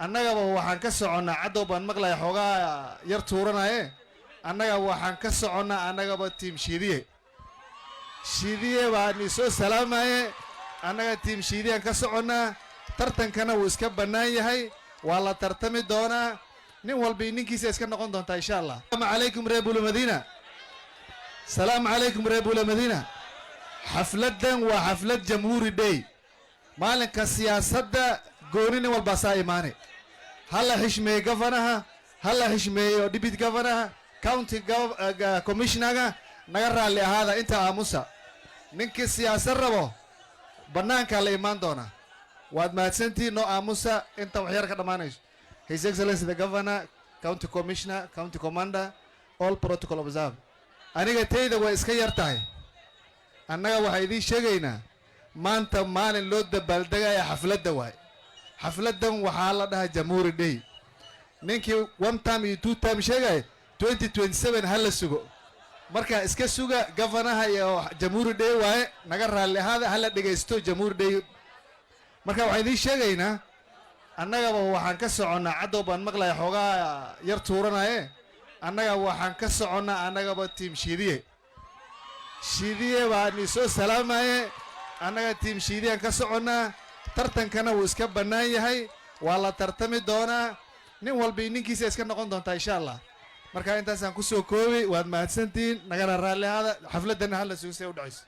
Annagaba waxaan ka soconnaa, caddow baan maqlaya xoogaa yar tuuranaye. Annaga waxaan ka soconnaa, annagaba team Shiidiye. Shiidiye baan isoo salaamaye. Annaga team Shiidiyaan ka soconnaa. Tartankana wuu iska bannaan yahay, waa la tartami doonaa. Nin walba ninkiisa iska noqon doontaa, insha Allah. Salaamu calaykum, reer Bula Madiina. Salaamu calaykum, reer Bula Madiina. Xafladdan waa xaflad Jamhuuri Day. Maalinka siyaasadda gooni nin walbaa saa imaane. Ha la xishmeeyo governorha, ha la xishmeeyo deputy governorha, county commissionerga. Naga raalli ahaada, inta aamusa. Ninkii siyaasad rabo bannaankaa la imaan doonaa. Waad mahadsantihiin. Noo aamusa inta wax yar ka dhammaanayso. His Excellency the Governor, County Commissioner, County Commander, all protocol observe. Aniga tayda way iska yar tahay. Annaga waxaa idiin sheegaynaa, maanta maalin loo dabaaldegaya xafladda waay. Xafladdan waxaa la dhahaa Jamhuuri Day. Ninkii one time iyo two time sheegaya, 2027 ha la sugo. Marka iska suga governorha iyo Jamhuuri Day waaye. Naga raalli ahaada, ha la dhegaysto Jamhuuri Day. Marka waxaan idiin sheegaynaa, annagaba waxaan ka soconnaa, caddow baan maqlaya xoogaa yar tuuranaye. Annaga waxaan ka soconnaa, annagaba team Shiidiye. Shiidiye baan isoo salaamaye. Annaga team Shiidiyaan ka soconnaa. Tartankana wuu iska bannaan yahay, waa la tartami doonaa. Nin walba ninkiisa iska noqon doontaa, insha Allah. Marka intaasaan kusoo koobi. Waad mahadsantihiin, nagana raalli ahaada. Xafladana hala sugo say u dhacayso.